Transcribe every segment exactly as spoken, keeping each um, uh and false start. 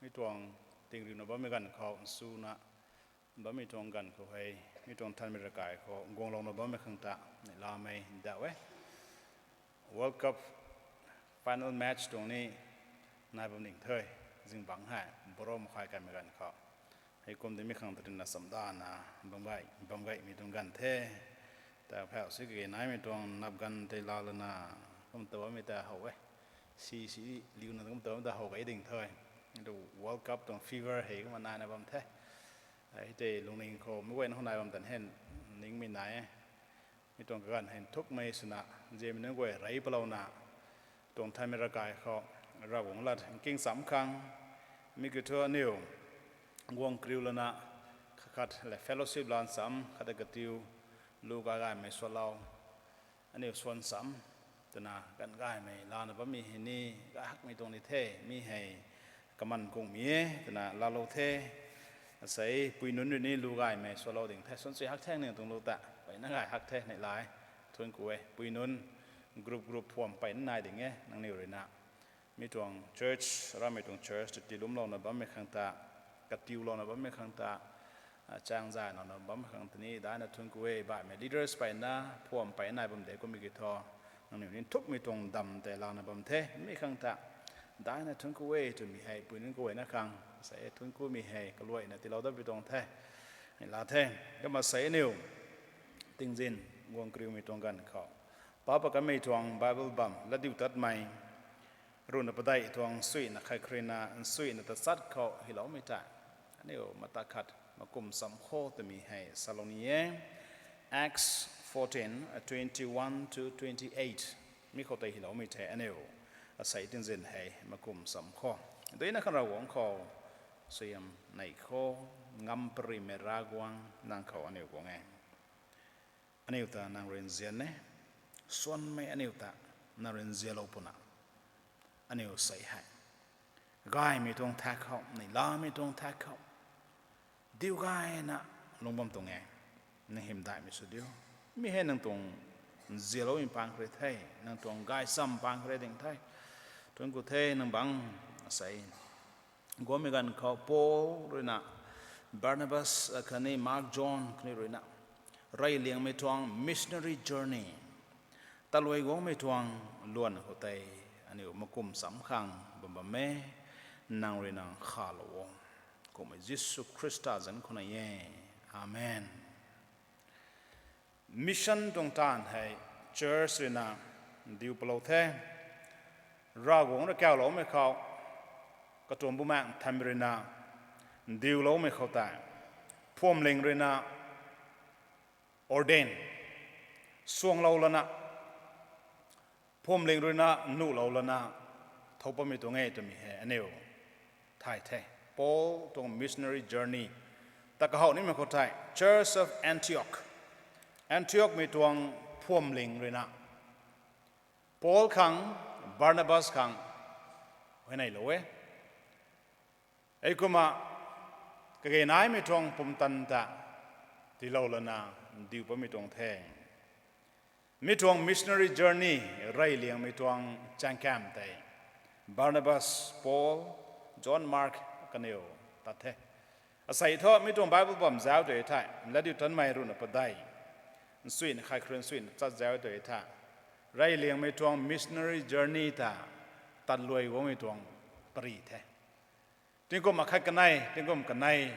Mi tuang tingriuna bammei ganv khou nsuna bammei tuang ganv khou hei, mi tuang thanmei ravkai khou guanglouna bammei khang ta neihlamei ndauh e. World Cup final match tuang ni nai bam ning the, zingbangc hei baro makhai kanmei ganv khou. Heikum di mi khang ta tina chamdana bam gay, bam gaymei tuang ganv the. Ta phau si kage naimei tuang nap ganv tei laa lana kum ta bammei ta how e. Si si liuna kum ta bammei ta how gay ding the. World Cup tuang fever hei kumna naina bam the. Hei tei lungning khou mi guayna how nai bam tan hei ningmei nai e. Mi tuang kaganv hei nthukmei swna, ziamei nunc guay rey palouna, tuang thanmei ravkai khou Ravguangc lat nking cham khang, mi kiu thu aniu guang kariu lana, khat khat le fellowship lan cham, khat khat katiu, lu gay gaymei swlou, aniu swan cham, twna ganv gaymei lana bammei hei ni, gay hakmei tuang ni the, mi hei kaman kungmei e twna laalou the. Asei pui nunc rui ni lu gaymei swlou ding the, swan chui hak the aniu tuang lu ta, peyna gay hak the neihla e. Thuanc ku e, pui nunc group group phuam peyna nai ding e nangniw rui na. Mi tuang church, ramei tuang church ta tiilumlouna bammei khang ta, katiulouna bammei khang ta, chaeng zaylouna bammei khang ta ni daina thuanc ku e. Baihmei leaders peyna phuam peyna nai bam de kummei kiu thu, nangniw ni nthukmei tuang dam tei lana bam the, mi khang ta daina thuanc ku e twmei hei pui nunc kaguayna khang sei thuanc kumei hei kaluaina tiilou dat pui tuang the, neihla the. Kumna sei aniu tingzin guang kariumei tuang ganv khou, papa kanmei tuang Bible bam Latdiutatmei ruhna padeih tuang nsuina khat kharuina nsuina tachat khou hyloumei tei, aniu mata khat makum cham kho twmei hei salou ni e. Acts fourteen, twenty-one to twenty-eight. Mi khou tei hyloumei the aniu. Asei tingzin hei makum cham kho. Duina khang Ravguangc khou suaihiam nei kho, ngam parimei Ravguangc nang khou aniu guang e. Aniu ta nang rui nzian e, suanmei aniu ta nang rui nzianlou puna, aniu sei hei gaymei tuang thak khou, neihlamei tuang thak khou, diu gayna lung bam tuang e. Nang hymdaihmei sw diu. Mi hei nang tuang nzianloumei pang kha rui the, nang tuang gaychamv pang kha rui ding the. Thuanc ku the nang bangc. Asei guangmei ganv khou Paul rui na, Barnabas khatni Mark, John khatni rui na reyliangmei tuang missionary journey, taluai guangmei tuang luan khou tei aniu makum cham khang bam bam e. Nang rui nang khalou o. Kummei Jisu Khrista zanc khou nai e. Amen. Mission tuang taanv hei church rui na ndiu palou the. Ravguangc rui kauloumei khou, katuang Bumaengh Nthanmei rui na ndiuloumei khou tei, phuamling rui na ordain, suanglou lana, phuamling rui na nuhlou lana, thou pammei tuang e twmei hei aniu thay the. Paul tuang missionary journey ta kahaw nimei khou tei Church of Antioch, Antiochmei tuang phuamling rui na Paul khang, Barnabas khang huayneylou e. Heikumna kage naimei tuang pumtan ta tiilou lana ndiu pammei tuang the. Mi tuang missionary journey, reyliangmei tuang chaengkam tei Barnabas, Paul, John Mark kaniw tat the. Asei thu mi tuang Bible bam zauc tei thei, Latdiutatmei ruhna padeih nsuina khat kharuina nsuina tachat zauc tei thei, reyliangmei tuang missionary journey ta tatluai guangmei tuang pary the. Tingkum akhat kanei, tingkum kanei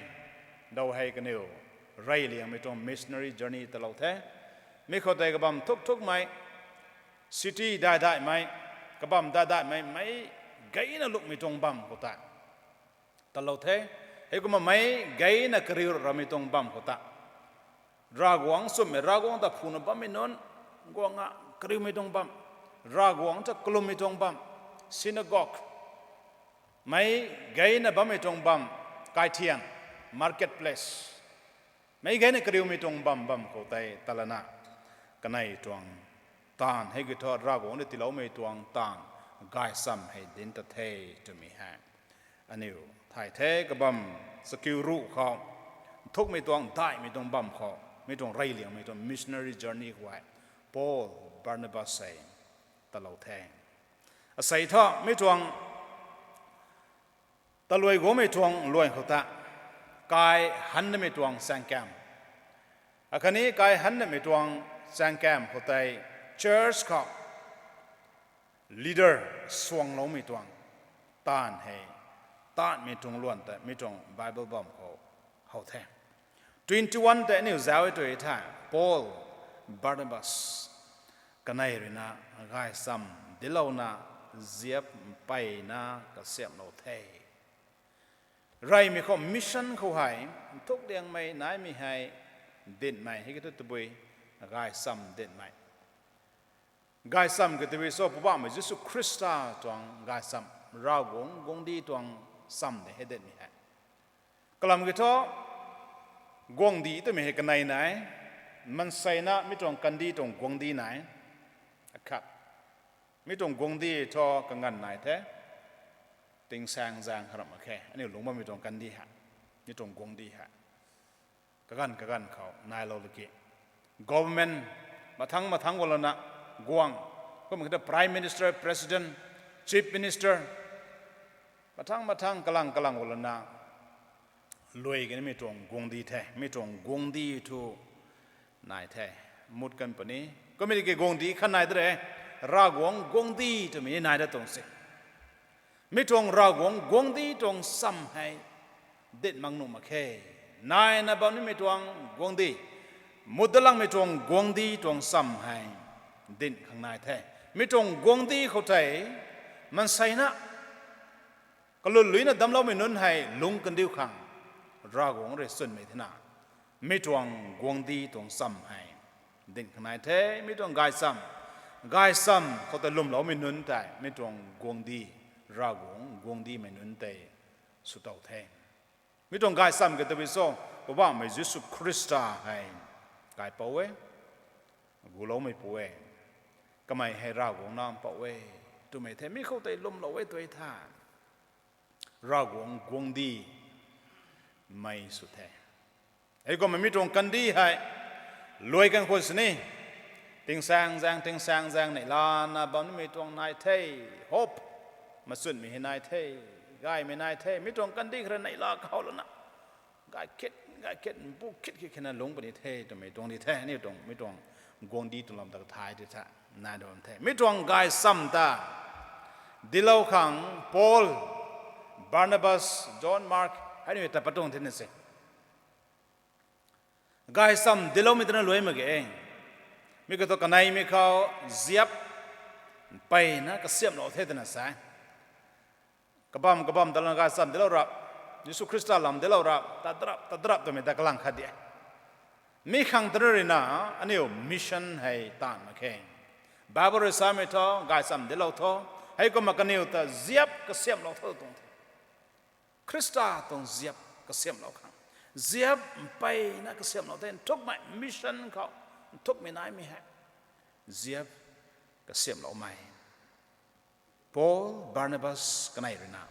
daw hei kaniw reyliangmei tuang missionary journey talou the. Mi khou tei kabam thuk thukmei, city dai daihmei, kabam dai daihmei, meic geyna lungmei tuang bam khou ta talou the. Heikumna meic geyna kariu ramei tuang bam khou ta, Ravguangc chumhmei, Ravguangc ta phuna bammei nunc guangna kariumei tuang bam, Ravguangc ta kalummei tuang bam, synagogue, meic geyna bammei tuang bam, kaithian, market place, meic geyna kariumei tuang bam bam khou tei talana, kanei tuang taanv hei kiu thu Ravguangc rui tiiloumei tuang taanv gaychamv hei dinc ta the twmei hei aniu thay the. Kabam chakiu ruh khou, nthukmei tuang daihmei tuang bam khou, mi tuang reyliangmei tuang missionary journey khou hei Paul, Barnabas hei talou the. Asei thu mi tuang Taluai guangmei tuang luan khou ta, kai han namei tuang chaengkam, akhatni kai han namei tuang chaengkam khou tei church khou leader suangloumei tuang taanv hei, taanvmei tuang luan tei mi tuang Bible bam khou how the. Twenty one tei aniu zauc e tw the, Paul, Barnabas kanei ruina gaychamv dinclouna ziap mpeyna kasiamhlou the. Reymei khou mission khou hei nthuk liangmei naimei hei dinhmei hei ki thu tabui gaychamv dinhmei. Gaychamv ki tabui cho, Poubauhmei Jisu Khrista tuang gaychamv, Ravguangc guangcdic tuang chamv de hei dinhmei hei. Kalam ki thu, guangcdic twmei hei kanei nai, maanseina mi tuang kandih tuang guangcdic nai, akhat. Mi tuang guangcdic thu kanganv nai the, tingsaeng zaeng kha ramh mak khe, aniu lungc bammei tuang kandih hei, mi tuang guangcdic hei. Kaganv kaganv khou nailou laki, government mathangc mathangc gulouna guang, kum ki thu Prime Minister, President, Chief Minister, mathangc mathangc kalang kalang gulouna lui kanimei tuang guangcdic the, mi tuang guangcdic thu nai the, mut kan puni. Kummei ki guangcdic khat nai de re, Ravguangc guangcdic twmei ni nai dat tuang se. Mi tuang Ravguangc guangcdic tuang chamv hei dinc mak nuh mak khe. Naina bam nimei tuang guangcdic, mut dat langmei tuang guangcdic tuang chamv hei dinc khang nai the. Mi tuang guangcdic khou tei maanseina kalun luina damcloumei nunc hei lungc kandiu khang Ravguangc rui chwnmei thena, mi tuang guangcdic tuang chamv hei dinc khang nai the. Mi tuang gaychamv, gaychamv khou tei lwmloumei nunc tei mi tuang guangcdic, Ravguangc guangcdicmei nunc tei sw tow the. Mi tuang gaychamv ki tabui cho, Poubauhmei Jisu Khrista hei kaipouc e, guloumeipu e, kamei hei Ravguangc Nac Mpouh e twmei the, mi khou tei lwmlou e tw the. Ravguangc guangcdic mei sw the. Heikumna mi tuang kandih hei luai kan khou sini, tingsaeng zaeng tingsaeng zaeng neihlana bam nimei tuang nai the, hope, machunmei hei nai the, gaymei nai the, mi tuang kandih khou rui neihla kahow lana, gay kit gay kit, mbu kit kit khatna lungc puni the twmei tuang di the, aniu tuang mi tuang guangcdic tuang lam ta kathay di the, nai da bam the. Mi tuang gaychamv ta dinclou khang Paul, Barnabas, John Mark hei ni ta pat tuang thena se. Gaychamv dincloumei twna luai mak ge. Mi khou thu kaneimei khou ziap mpeyna kasiamhlou the twna sa e. Kabam kabam ta lana gaychamv dinclou rap, Jisu Khrista lam dinclou rap, ta darap ta darap twmei ta kalang khat di e. Mi khang twna ruina aniu mission hei taanv mak khe. Bible rui samei thu gaychamv dinclou tho, heikumna kaniw ta ziap kasiamhlou tho tuang the. Khrista tuang ziap kasiamhlou khang, ziap mpeyna kasiamhlou the, nthukmei mission khou, nthukmei naimei hei ziap kasiamhloumei. Paul, Barnabas kanei ruina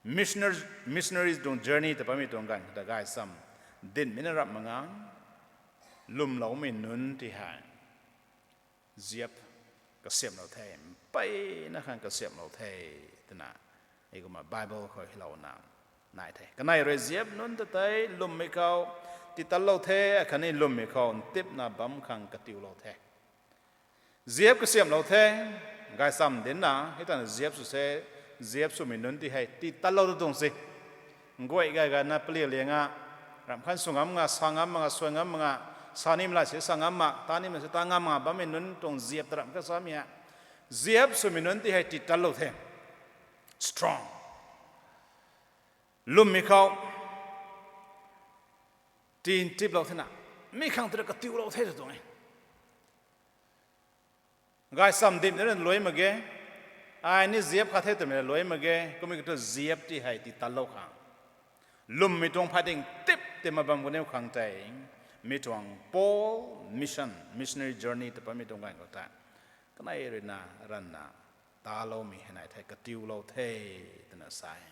missionary, missionaries tuang journey ta bammei tuang ganv khou ta gaychamv dinhmei na rap mak nge. Lwmloumei nunc ti hei ziap kasiamhlou the, mpeyna khang kasiamhlou the twna, heikumna Bible khou hylouna nai the. Kanei rui ziap nunc ta tei lwmmei khou titanlou the, akhatni lwmmei khou ntipna bam khang katiulou the. Ziap kasiamhlou the, gaychamv dincna hei tana ziap sw se, ziap swmei nunc ti hei titanlou ta tuang se. Nguay gay gayna paliu lianga, ramh khan sw ngam nga, sa ngam nga, suai ngam nga, sa nimei la si sa ngam ma, ta nimei la si ta ngam nga bammei nunc tuang ziap ta ramh kha samei hei, ziap swmei nunc ti hei titanlou the. Strong. Lwmmei khou ti ntiplou thena, mi khang twna katiulou the ta tuang e. Gaychamv dinhmei na luai mak ge, ai ni ziap khat the twmei na luai mak ge, kummei khou thu ziap ti hei titanlou khang, lwmmei tuang phay ding tip ti ma bam kaniw khang tei, mi tuang Paul mission, missionary journey ta bammei tuang ganv khou ta, kanei ruina ranvna taloumei hei nai the, katiulou the twna sa e.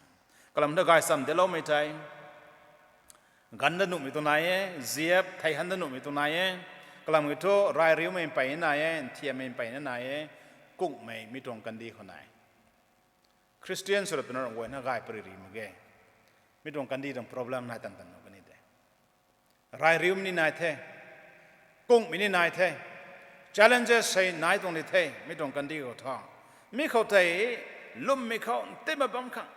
Kalam thu gaychamv dincloumei tei ganv dat nuhmei tuang nai e, ziap thei han dat nuhmei tuang nai e. Kalam ki thu ray riumei mpeyna nai e, nthiammei mpeyna nai e, kungmei mi tuang kandih khou nai. Christian sw ra twna ramh guayna gay pary ri mak ge. Mi tuang kandih tuang problem nai tan tan nu kani de. Rai riumei ni nai the. Kungmei ni nai the. Challenges hei nai tuang di the. Mi tuang kandih khou tho. Mi khou tei lwmmei khou ntima bam khang,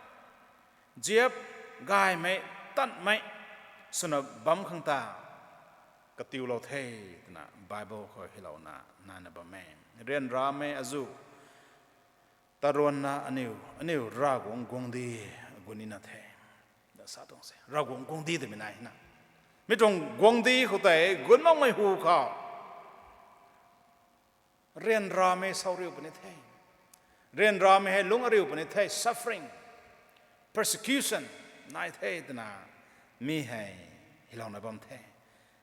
ziap gaymei, tanmei swna bam khang ta katiulou the twna Bible khou hylouna naina bam e. Ryanramei azuh taruanna aniu, aniu Ravguangc guangcdic gunina the. Da sa tuang se. Ravguangc guangcdic twmei nai na. Mi tuang guangcdic khou tei gun makmei hu khou ryanramei sauriu puni the. Ryanramei hei lungc ariu puni the, suffering, persecution nai the twna mi hei hylouna bam the.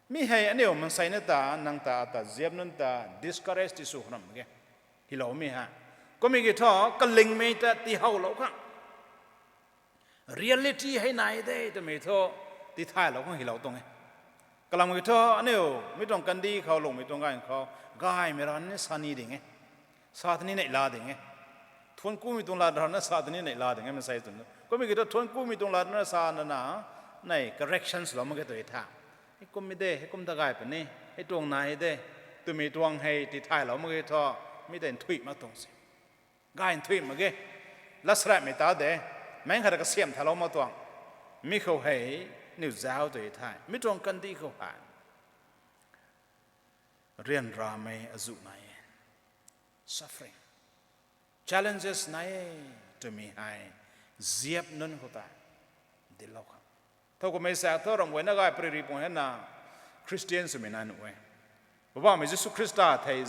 Mi hei aniu maanseina ta, nang ta, ata ziap nunc ta discourage ti sw khou ram mak ge. Hyloumei ha. Kummei ki thu, kalingmei ta tihoulou khang, reality hei nai de twmei thu tithaylou khang hylou tuang e. Kalam ki thu, aniu mi tuang kandih khou, lungmei tuang ganv khou, gaymei rana ni sa ni ding e. Sa ta ni neihla ding e. Thuanc kumei tuang lat rana sa ta ni neihla ding e, mansei tuang. Kummei ki thu thuanc kumei tuang lat rana sa nana, nei corrections lou mak ge tw tha. Hei kummei de, hei kum ta gay puni, hei tuang nai de twmei tuang hei tithaylou mak ge thu, mi tei nthuih mak tuang se. Gay nthuih mak ge. Lat sraimei ta de, meic khat kasiam thalou mak tuang. Mi khou hei, niw zauc tw the. Mi tuang kandih khou hei ryanramei azuh nai e. Suffering, challenges nai e twmei hei ziap nunc khou tei dinclou khang. Thow kummei sa thu ramh guayna gay pary ri pung hena, Christian swmei nai nuh e. Poubauhmei Jisu Khrista thei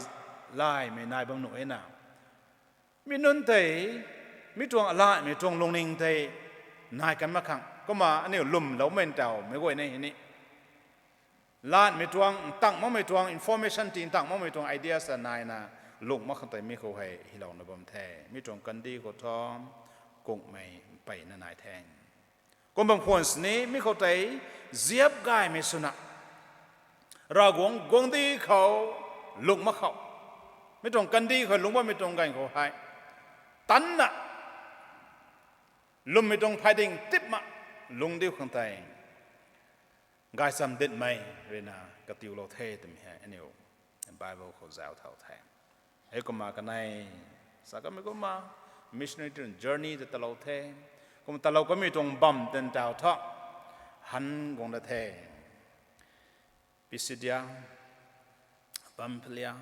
laymei nai bam nuh e na. Mi nunc tei, mi tuang alaymei tuang lungning tei nai kan mak khang. Kumna aniu lwmloumei ntawmei guayna hei ni, lanmei tuang, ntang makmei tuang, information ti ntang makmei tuang ideas ta naina lung mak khang tei mi khou hei hylouna bam the. Mi tuang kandih khou thu, kungmei mpeyna nai the. Kum bam khwan sini mi khou tei ziap gaymei swna, Ravguangc guangcdic khou lung mak khou, mi tuang kandih khou lung bammei tuang ganv khou hei, tanna, lwmmei tuang phay ding tipna lungc diu khang tei gaychamv dinmei ruina katiulou the twmei hei aniu Bible khou zauc thau the. Heikumna kanei sa kamei kumna missionary tuang journey ta talou the. Kum talou kamei tuang bam tan tau thu, han guang da the. Pisidia, Pamphylia,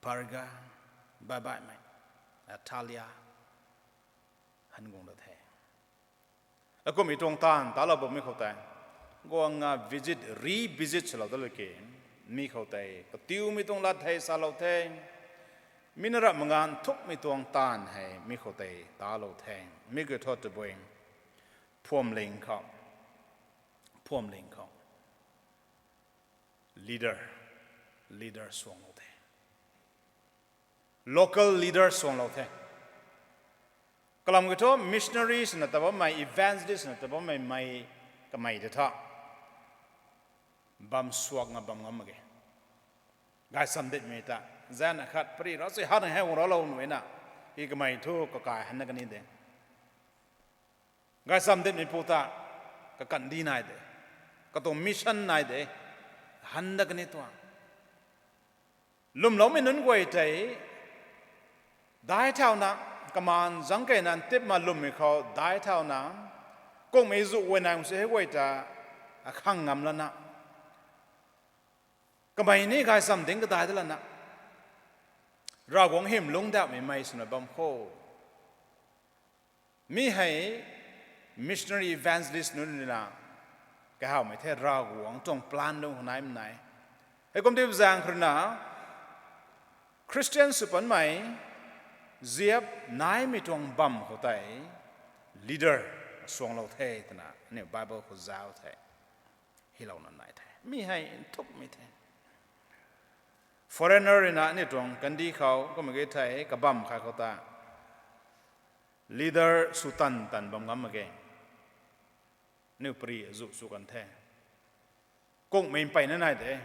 Perga, baibaihmei, Attalia, han guang da the. Akumhmei tuang taanv talou bammei khou tei, guangna visit, revisit swlou da laki, mi khou tei katiumei tuang lat hei salou the. Mi na rap manga nthukmei tuang taanv hei mi khou tei talou the. Mi kiu thu tabui, phuamling khou, phuamling khou leader, leader suanglou the. Local leader suanglou the. Kalam kiu thu missionary swna ta bammei, evangelist swna ta bammei, mei kamei ta tha bam suakna bam ngam mak ge. Gaychamv dinmei ta, zan akhat pary rau si han hei guang raclou nuh na, i kamei thu kakai hanna kani de. Gaychamv dinmei pu ta kakandih nai de, katuang mission nai de, han da kani tuang. Lwmloumei nunc guay tei daic thauna, kamaan zangc keyna ntipna lwmmei khou daic thauna, kungmei zu guay nai se hei guay ta akhang ngam lana, kamei ni gaychamv ding kadai da lana, Ravguangc hym lungc dauhmei mei swna bam kho. Mi hei missionary evangelist nunc ruina kahawmei the, Ravguangc tuang plan lung khou naimei nai. Heikum tei zaeng khou ruina Christian sw panmei ziap naimei tuang bam khou tei leader suanglou the twna aniu Bible khou zauc the. Hylouna nai the. Mi hei nthukmei the. Foreigner ruina aniu tuang kandih khou kumna ge thei, kabam khat khou ta leader sw tan tan bam ngam mak ge. Aniu pary zu sw kan the. Kungmei mpeyna nai de.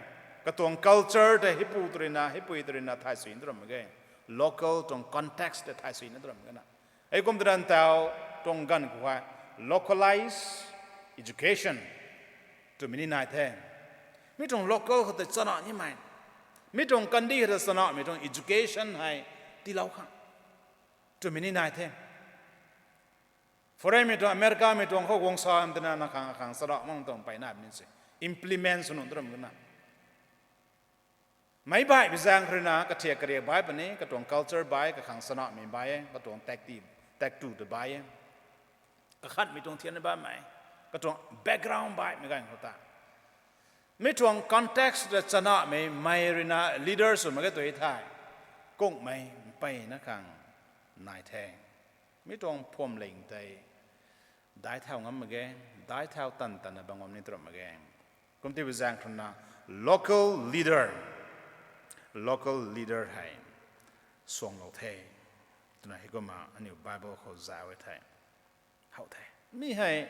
Katuang culture tei heipu tw ruina, heipui tw ruina thay suina tw ram mak ge. Local tuang context tei thay suina tw ram mak ge na. Heikum tei ntau tuang ganv khou hei localized education twmei ni nai the. Mi tuang local khou tei chana nimei, mi tuang kandih khou tei chanamei tuang education hei tiilou khang twmei ni nai the. Foreignmei tuang, Americamei tuang khou guang sa twna na khang khang chara mang tuang peyna ni se implement sw nuh tram na. Meic baihmei zaeng khou rui na kathiak kariak baih puni, katuang culture baih, kakhang chanamei baih e, katuang tacti, tactu ta baih e. Kakhatmei tuang thianna bammei, katuang background baihmei ganv khou ta, mi tuang context ta chanamei mei rui na leader sw mak ge tu thei, kungmei mpeyna khang nai the. Mi tuang phuamling tei daic thau ngam mak ge, daic thau tan tanna bam ngam ni tram mak ge. Kum tiipu zaeng khou rui na local leader, local leader hei suanglou the twna heikumna aniu Bible khou zauc e the. How the? Mi hei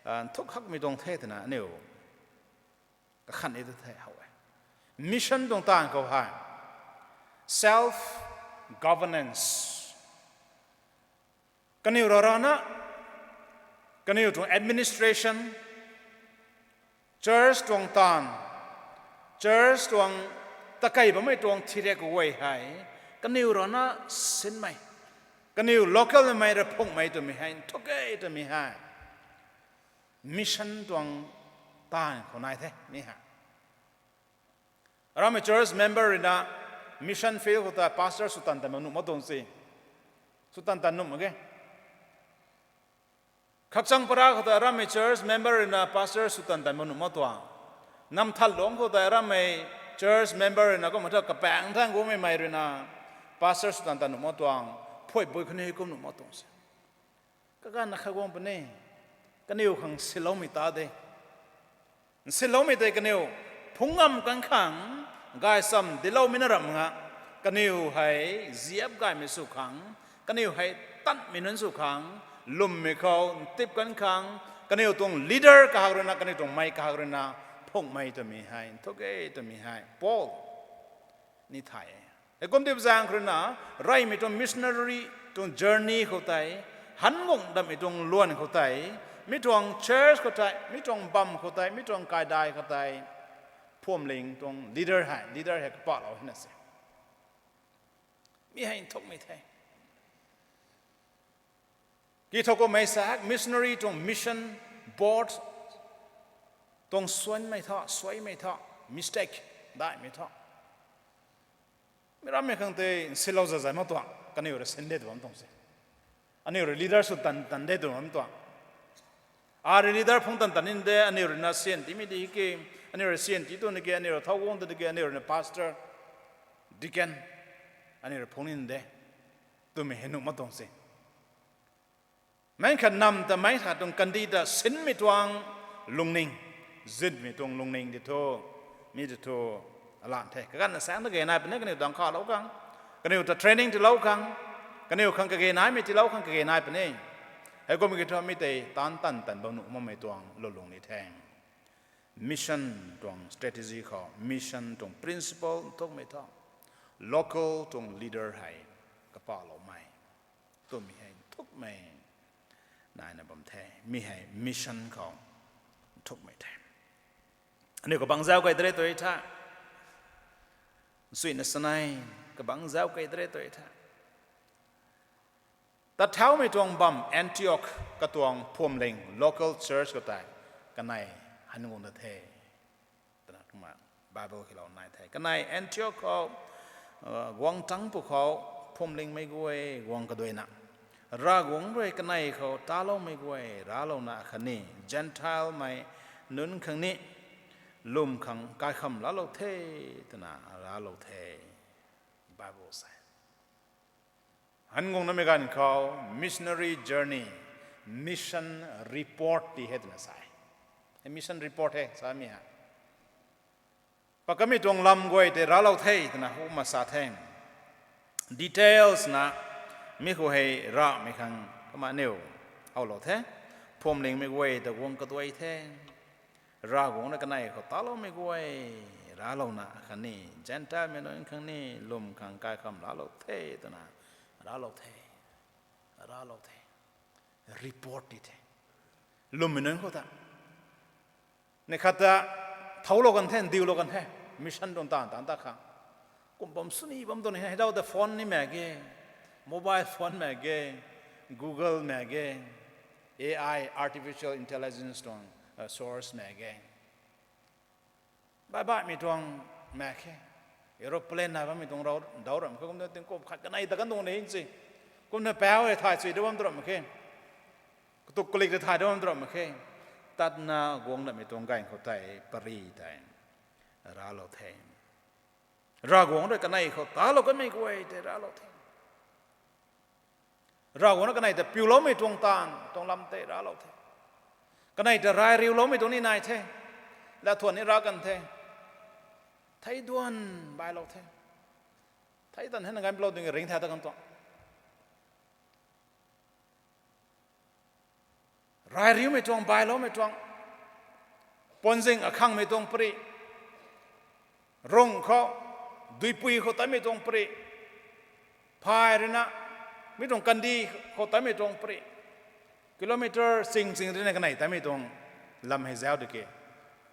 nthuk hakmei tuang the twna aniu kakhan ni ta the how e. Mission tuang taanv khou hei self governance, kaniw rarana, kaniw tuang administration, church tuang taanv, church tuang takei bammei tuang thiriak guay hei kaniw rana sinmei, kaniw local mei rui phungmei twmei hei nthuk e twmei hei mission tuang taanv khou nai the ni hei. Aramei church member rui na mission field khou ta pastor sw tan tan nuh mak tuang se, sw tan tan nuh mak ge. Khakchang para khou ta aramei church member rui na pastor sw tan tan nuh mak tuang. Namthatlung khou ta aramei church member rui na kumna thu kapaeng thang gumei mei rui na pastor sw tan tan nuh mak tuang. Phuaibui khou ni kum nuh mak tuang se. Kaganv na kha guang puni, kaniw khang siloumei ta de. Siloumei tei kaniw phungc ngam kan khang, gaychamv dincloumei na ramh nga, kaniw hei ziap gaymei sw khang, kaniw hei tanmei nunc sw khang, lwmmei khou ntip kan khang, kaniw tuang leader kahak rui na, kaniw tuang mei kahak rui na phungmei twmei hei nthuk e twmei hei Paul ni thay e. Heikum tiipu zaeng khou rui na, reymei tuang missionary tuang journey khou tei, han guang dammei tuang luan khou tei, mi tuang church khou tei, mi tuang bam khou tei, mi tuang kaidai khou tei, phuamling tuang leader hei, leader hei kapahlou hina se. Mi hei nthukmei the. Ki thu kummei sak missionary tuang mission board tuang suanmei tha, suaimei tha, mistake daihmei tha. Mi rammei khang tei nsilou zazai mak tuang, kaniw rui sin de tw bam tuang se. Aniu rui leader sw tan tan de tw bam tuang. Arui leader phungc tan tan ni de, aniu rui na sian tiimei di ki, aniu rui sian tii tu ni ki, aniu rui thau guang tu ni ki, aniu rui na pastor, deacon, aniu rui phungc ni de twmei hei nuh mak tuang se. Meic khat nam ta meic khat tuang kandih ta sinmei tuang lungning, zinmei tuang lungning di thu, mi di thu, alan the. Kaganv na saeng ta kage nai puni, kaniw tuang khalou khang, kaniw ta training tiilou khang, kaniw khang kage naimei tiilou khang kage nai puni. Heikum ki thu mi tei taanc tan tan bam nuh makmei tuang lulung ni the. Mission tuang strategy khou, mission tuang principle nthukmei thu, local tuang leader hei kapahloumei twmei hei nthukmei naina bam the. Mi hei mission khou nthukmei the. Aniu kabangc zauc kei dre tu tha, suina sanei, kabangc zauc kei dre tu tha, tat thaumei tuang bam Antioch katuang phuamling local church khou tei kanei han guang da the twna kumna Bible khilou nai the. Kanei Antioch khou guang tangc pwkhou phuamlingmei guay guang kaduaina, Ravguangc rui kanei khou taloumei guay raclouna khatni Zentelmei nunc khang ni lwm khang kaikham laalou the twna raclou the. Bible se. Han guang namei ganv khou missionary journey, mission report ti he twna sa e. Mission report he samei hei, pakamei tuang lam guay tei raclou the twna hu masa the. Details na mi khou hei ramei khang kumna aniu howlou the. Phuamlingmei guay ta guang kaduai the. Ravguangc rui kanei khou taloumei guay raclouna khatni Zentelmei nunc khang ni lwm khang kaikham laalou the twna raclou the. raclou the. Report ti the. Lwmmei nunc khou ta. Neih khat ta, thoulou kan the, ndiulou kan the. Mission tuang taanv, taanv ta khang. Kum bam sw ni bam tuang ni, hei dau ta phone ni mak ge. Mobile phone mak ge. Google mak ge. A I, artificial intelligence tuang, uh, source mak ge. Baih baihmei tuang mak khe. Aeroplane nai bammei tuang rau, dau ram khe, kumna tingkum khat kanei ta kan tuang ni si. Kumna pau e thay chui da bam tu ram khe. Katuk kalik ta thay da bam tu ram khe. Tatna guang datmei tuang ganv khou tei, pari tei raclou the. Ravguangc rui kanei khou talou kanmei guay tei raclou the. Ravguangc rui kanei ta piuloumei tuang taanv, tuang lam tei raclou the. Kanei ta rai riuloumei tuang ni nai the. Lathuan ni rac kan the. Thei duan bailou the. Thei tan hei na ganclou ding ring the ta kan tuang. Rai riumei tuang, bailoumei tuang. Puanzing akhangmei tuang pari. Rung khou, duipui khou tatmei tuang pari. Phay ruina, mi tuang kandi khou tatmei tuang pari. Kilometer ching ching ruina kanei tatmei tuang lam hei zauc di ke.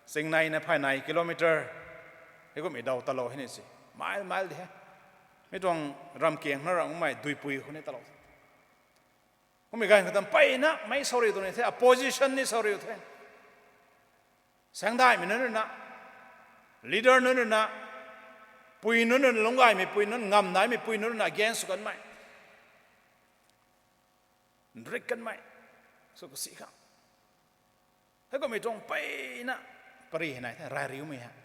Ching neina phay nei kilometer. Hei kummei daw talou hei ni si. Mile, mile di he. Mi tuang ramkiang na ramhmei duipui khou ni talou. Kummei ganv khou ta mpeyna mei sauriu tuang ni the, opposition ni sauriu the. Saengdaihmei nunc ruina, leader nunc ruina, pui nunc ruina, lungcgaymei pui nunc, ngam naimei pui nunc ruina against sw kanmei, nrik kanmei, sw kasi khang. Hei kummei tuang mpeyna pari hei nai the, rai riumei hei.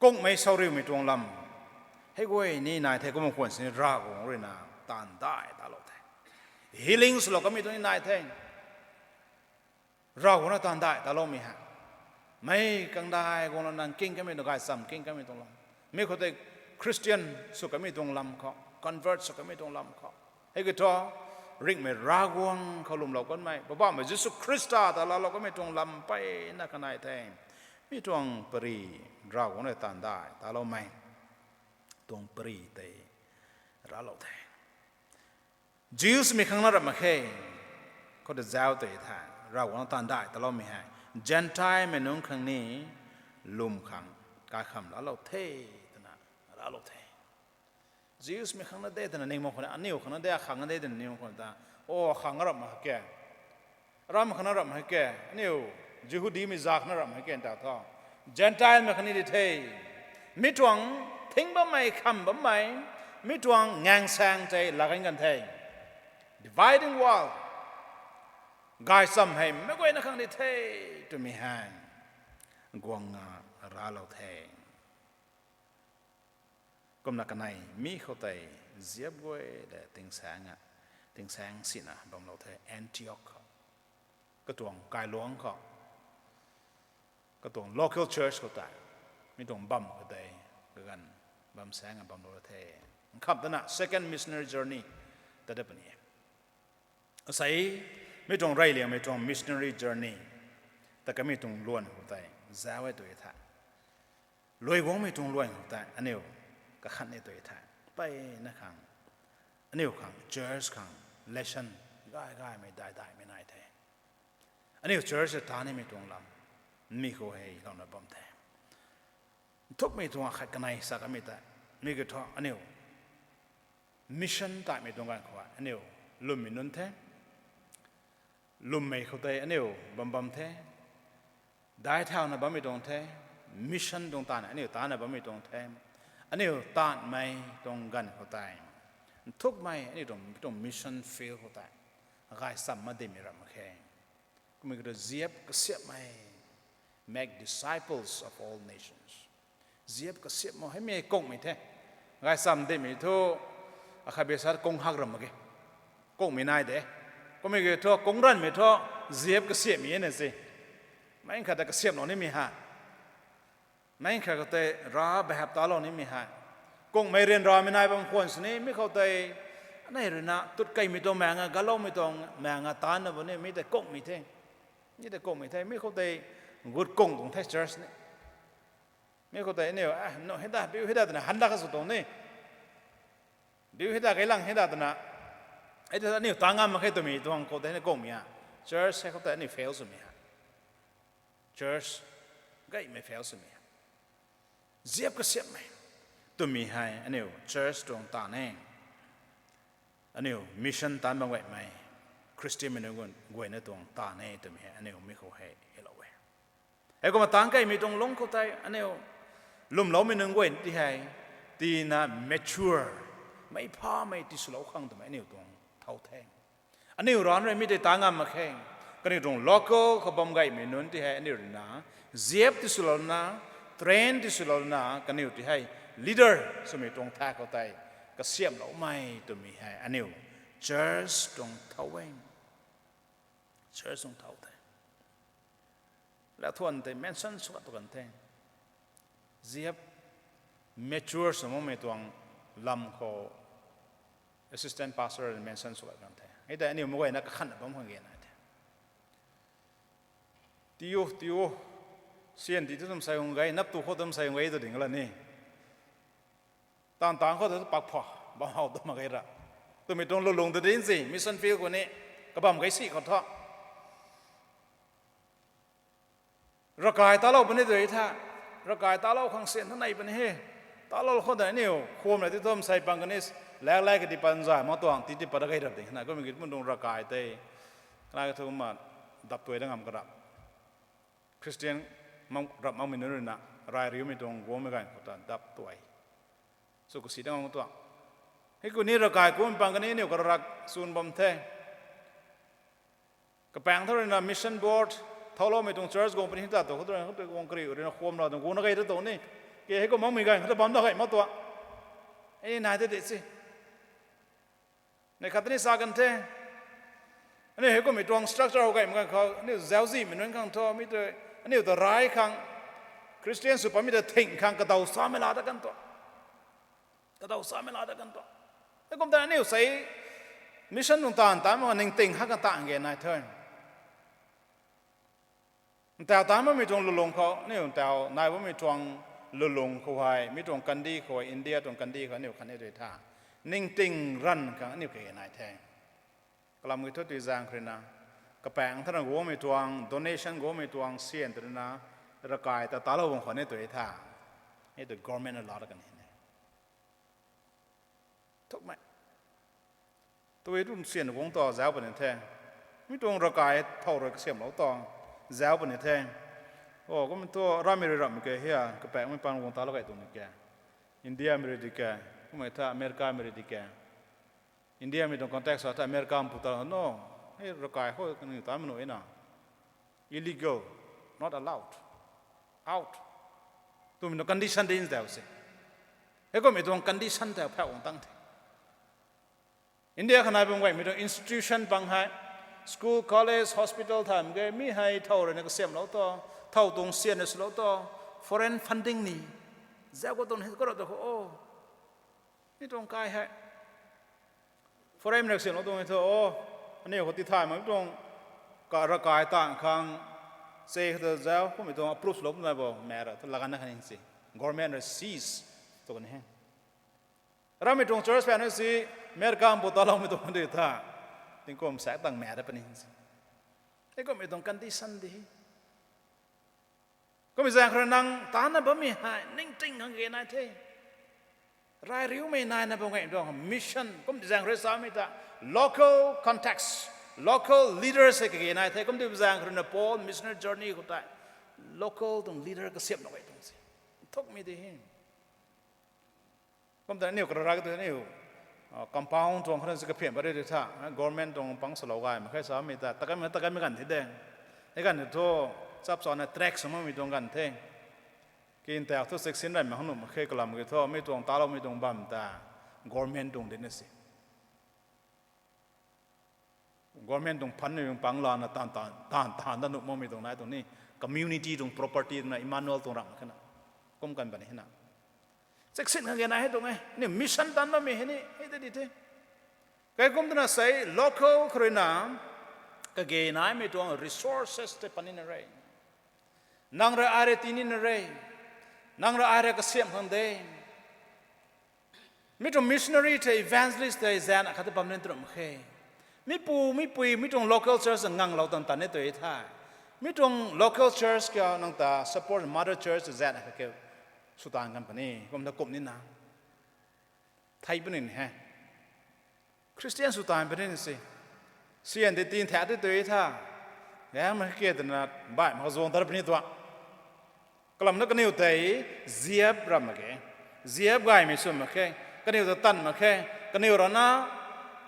Kungmei sauriumei tuang lam. Hei guay ni nai the, kumna khwan sini Ravguangc ruina taanv dai talou the. Healing swlou kamei tuang ni nai the. Ravguangc na taanv dai taloumei hei. Mei kangdai guanglou nang king kamei tuang, gaychamv king kamei tuang lam. Mi khou tei Christian sw kamei tuang lam khou, convert sw kamei tuang lam khou. Hei kiu thu, ringhmei Ravguangc khou lwmlou kanmei, Poubauhmei Jisu Khrista ta laalou kanmei tuang lam mpeyna kanei the. Mi tuang pari, Ravguangc rui taanv dai taloumei tuang pari tei raclou the. Jews mei khang na rap mak khe, khou ta zauc tei the, Ravguangc taanv dai taloumei hei, Gentile mei nunc khang ni lwm khang kaikham laalou the, twna raclou the. Jews mei khang na de twna ning mak khwan, aniu khang na de, akhang na de twna ning mak khwan ta, o, akhang rap mak ke, ram khang na rap mak ke, aniu Jihudimei zaat khang na rap mak ke ta thu, Gentile mei khang ni di the. Mi tuang thing bammei, kham bammei, mi tuang ngaengsaeng tei laa kan kan the. Dividing wall. Gaychamv hei meic guayna khang di the, twmei hei guangna raclou the. Kumna kanei mi khou tei ziap guay le tingsaeng, tingsaeng sina bamlou the Antioch khou. Katuang kailuangc khou. Katuang local church khou tei. Mi tuang bam khou tei. Kaganv bam saeng bamlou the. Nkham tana second missionary journey ta de puni e. Asei, mi tuang reyliangmei tuang missionary journey ta kamei tuang luan khou tei zauc e tw e the. Luaiguangmei tuang luan khou tei aniu kakhan e tw e the. Mpeyna khang, aniu khang church khang lesson gay gaymei dai daimei nai the. Aniu church ta nimei tuang lam mi khou hei louna bam the. Nthukmei tuang akhat kanei sa kamei tei, mi kiu thu aniu mission taimei tuang ganv khou aniu lwmmei nunc the. Lwmmei khou tei aniu bam bam the. Dai thauna bammei tuang the. Mission tuang taanv aniu taanna bammei tuang the. Aniu taanmei tuang ganv khou tei, nthukmei aniu tuang, tuang mission field khou tei gaychamv madimei ram mak khe. Kummei kiu thu ziap kasiamhmei, make disciples of all nations. Ziap kasiamh mak hei mi kungmei the. Gaychamv dimei thu, akhat besa kung hak ram mak ge. Kungmei nai de. Kummei kiu thu kung ranmei thu ziap kasiamhmei na se. Mei khat ta kasiamhlou nimei ha. Mei khat khou tei rav bahap talou nimei hei. Kungmei ryanramei nai bam khwan sini, mi khou tei anei ruina tut keymei tuang maeng a, galoumei tuang maeng a taanna bam ni, mi tei kungmei the. Mi tei kungmei the, mi khou tei gut kung tuang the church ni. Mi khou tei aniu, ah, nu hei da, biu hei da twna han da ka sw tuang ni. Biu hei da, kailang hei da twna, Hei ta aniu ta ngam mak khe twmei tuang khou tei na kumhmei ha. Church hei khou tei aniu fail swmei ha. Church gaymei fail swmei ha. Ziap kasiamhmei twmei hei aniu church tuang ta ne. Aniu mission taanc bam gaymei Christianmei nunc guayna tuang ta ne twmei hei aniu mi khou hei helou e. Heikumna taanc kaimei tuang lungc khou tei aniu lwmloumei nunc guay ti hei tina mature, mei phamei tiswlou khang twmei aniu tuang thau the. Aniu ranv rui mi tei ta ngam mak khe. Kaniw tuang local khou bam gaymei nunc ti hei aniu ruina ziap tiswlouna, train tiswlouna kaniw ti hei leader swmei tuang tha khou tei kasiamhloumei twmei hei aniu church tuang thau e. Church tuang thau the. Lathuan tei mention sw khat tu kan the. Ziap mature sw makmei tuang lam khou assistant pastor mention sw khat kan the. Hei tei aniu mak guayna kakhanna bam khang ge nai the. Tiu, tiu, sian ti tu tum sei hung gei, nap tu khou tum sei hung gei tu ding la ni. Taanv tang khou tu pak pha, bam how tu mak gei ra. Twmei tuang lulung tu din si, mission field khou ni, kabam gei si khou thu. Ravkai talou puni tu tha, ravkai talou khang sian tha nei puni he. Talou khou tei aniu, khwam na ti tum sei pang kani, lak lak kati pan zay, ma tuang ti ti pat gei rap ding na, kumna ki mun tuang ravkai tei, kana ka thu kumna, dap tuai da ngam ka rap. Christian rap makmei nunc ruina, rai riumei tuang guangmei ganv khou ta dap tuai. Sw kasi da ngam tuang. Hei ku ni ravkai kum pang kani aniu kararak chwn bam the. Kapaeng thu ruina mission board, thauloumei tuang church guang puni ta tu khou tu ruina khou tu guang kariu ruina khwam ra tuang guang na gei ta tu ni. Ke hei kum makmei ganv khou ta bam da gei mak tuang. Ei nai tei de si. Nei khat ni sa kan the. Aniu hei kummei tuang structure hou gaymei ganv khou, aniu zauczihmei nunc khang thu, mi tu, aniu ta rai khang, Christian sw pamei ta thing khang kadaw samei la ta kan tuang. Kadaw samei la ta kan tuang. Hei kum ta aniu sei, mission tuang taanv ta ma ningting ha kan ta nge nai the. Ntau taanc bammei tuang lulung khou, aniu ntau nai bammei tuang lulung khou hei, mi tuang kandi khou, India tuang kandi khou aniu khatni tui tha. Ningting ranv khang aniu kage nai the. Kalam ki thu tui zaeng khou ruina, kapaeng thana guangmei tuang, donation guangmei tuang sian tu ruina, ravkai ta talou bam khou ni tui tha. Hei tu government na la ta kan he ne. Thukmei. Tui tuang sian guang ta zauc puni the. Mi tuang ravkai thow rui kasiamhlou ta zauc puni the. O, kum thu ramei rui ramhmei ke hia, kapaengmei paan guang talou kei tuang ni ke. Indiamei rui di ke, kummei tha Americamei rui di ke. Indiamei tuang context sa tha Americamei pu ta no, hei ravkai khou kaniw ta manu na. Illegal, not allowed, out twmei tuang condition di nzau se. Hei kummei tuang condition ta phau guang tang the. India kha nai bam gaymei tuang institution pang hei, school, college, hospital tham ke, mi hei thow rui na kasiamhlou ta, thow tuang sian na swlou ta, foreign funding ni, zauc khou tuang hei karo ta khou o. Mi tuang kai hei. Foreign rui kasiamhlou tuang hei thu o, aniu khou ti thay mak tuang, ka ravkai taanv khang, se khou ta zauc kummei tuang approve lou puna bo, mei ra thu laganna khatni si. Government rui seize tu kan he. Ramei tuang church pan si, Americamei pu taloumei tuang di tha. Tingkum sak tang mei ra puni si. Hei kummei tuang condition di. Kummei zaeng khou rui nang taanna bammei hei ningting khang kage nai the. Rai riumei naina bam gaymei tuang mission. Kum ti zaeng khou rui samei ta local context, local leaders hei kage nai the. Kum ti zaeng khou rui na Paul missionary journey khou tei local tuang leader kasiamhlou gay tuang se. Thukmei di he. Kum ta aniu kararak tu aniu, compound tuang khou na si kaphian ba ri di tha, government tuang pang swlou gay mak khe samei ta, takanmei, takanmei ganv the de. Hei ganv thu, chap chana track sw makmei tuang ganv the. Kin ta thu section rei mak nuh mak khe kalam ki thu, mi tuang taloumei tuang bam ta, government tuang di na si. Government tuang fund ni pang lana taanv taanv, taanv taanv da nuh makmei tuang nai tuang ni, community tuang property tuang na Emmanuel tuang ramh khana. Kum kan bam ni hena. Section khang kage nai hei tuang e, ni mission taanv bammei hei ni, hei ta di the. Kai kum twna sei, local khou rui na, kage naimei tuang resources tei pan nina rei. Nang rui ai rui ti nina rei. Nang rui ai rui kasiamh khang de. Mi tuang missionary tei, evangelist tei, zaeng akhat ta bam nin tu ram khe. Mi pu, mi pui, mi tuang local church nganglou tan tan ni tu the. Mi tuang local church kiu nang ta support mother church zat kha ke sw taanv kan puni, kum ta kum nina. Thei puni he. Christian sw taanv puni si. Sian ti tin thak ti tu the. Ya ma ke twna baih ma zuang tar puni tua. Kalam na kaniw tei ziap ram mak ge. Ziap gaymei sw mak khe. Kaniw ta tan mak khe. Kaniw rana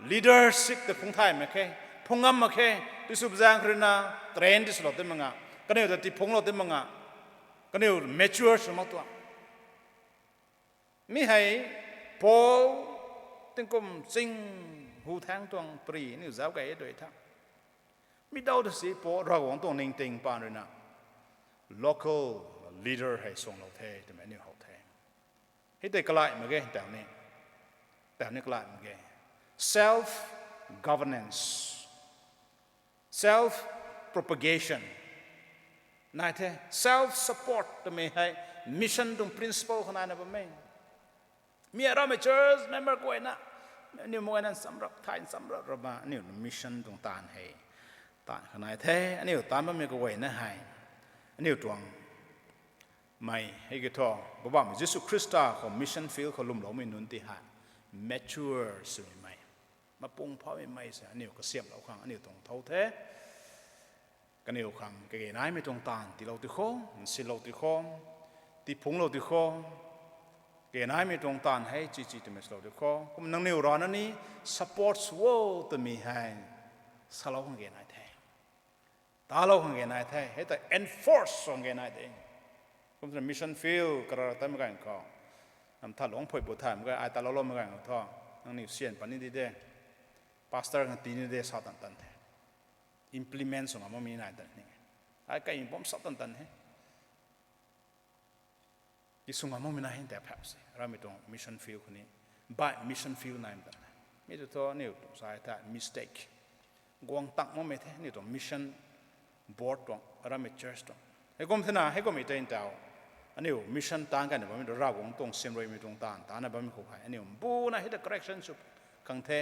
leadership ta phungc thay mak khe. Phungc ngam mak khe. Tisw zaeng kharina train tiswlou ti mak nga. Kaniw ta tiphungclou ti mak nga. Kaniw mature sw mak tua. Mi hei Paul tingkum ching hu thaeng tuang pri aniu zauc key e tu tha. Mi dau ta si Paul Ravguangc tuang ningting paan ruina local leader hei suanglou the twmei aniu how the. Hei tei kalai mak ge tau ni. Tau ni kalai mak ge. Self governance, self propagation nai the, self support twmei hei mission tuang principle khou naina bam e. Mi aramei church member kaguayna, aniu mak guayna nchamc rap, thay nchamc rap rap ma, aniu mission tuang taanv hei, taanv khou nai the, aniu taanv bammei kaguayna hei, aniu tuang mei hei ki thu, Poubauhmei Jisu Khrista khou mission field khou lwmloumei nunc ti hei mature swmei mei, mapung phaumei mei se aniu kasiamhlou khang aniu tuang thou the. Kaniw khang kage naimei tuang taanv tiilou ti kho, nsinlou ti kho, tiphungclou ti kho, kage naimei tuang taanv hei chichi twmei swlou ti kho. Kum nangniw rana ni support sw o twmei hei salou khang ge nai the. Talou khang ge nai the, hei ta enforce sw khang ge nai de. Kum twna mission field kara tamei ganv khou, nam tha lungc phuai bu thaymei ganv, ai taloulou mei ganv khou thu, nangniw sian pat ni di de, pastor khang tii ni de sa tan tan the. Implement sw ngam makmei nai tan ni. Ai kai bam sa tan tan he. Ki sw ngam makmei nai he ta phap se. Ramei tuang mission field khou ni, baih mission field naimei tan. Mi tu thu aniu tuang sa tha mistake. Guang tang makmei the, aniu tuang mission board tuang, ramei church tuang. Heikum thena, heikum i tei ntau. Aniu mission taanv kana bammei tu Ravguangc tuang siamruimei tuang taanv, taanvna bammei khou hei aniu mbuna hei ta correction sw khang the.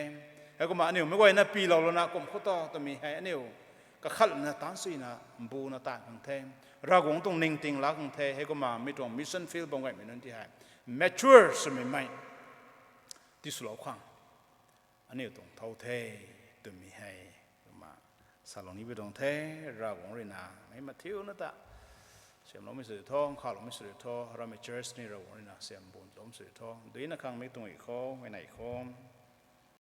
Heikumna aniu meic guayna piloulana kum khou ta twmei hei aniu kakhatna taanv suina mbuna taanv khang the. Ravguangc tuang ningting laa khang the. Heikumna mi tuang mission field bam gaymei nunc ti hei mature swmei mei tiswlou khang aniu tuang thou the twmei hei kumna salou ni pi tuang the. Ravguangc ruina mei mathiuna ta siamloumei sw tho, nkhavloumei sw tho, ramei church ni Ravguangc ruina siam bun lou sw tho. Duina khang mi tuang i kho, mei nei kho.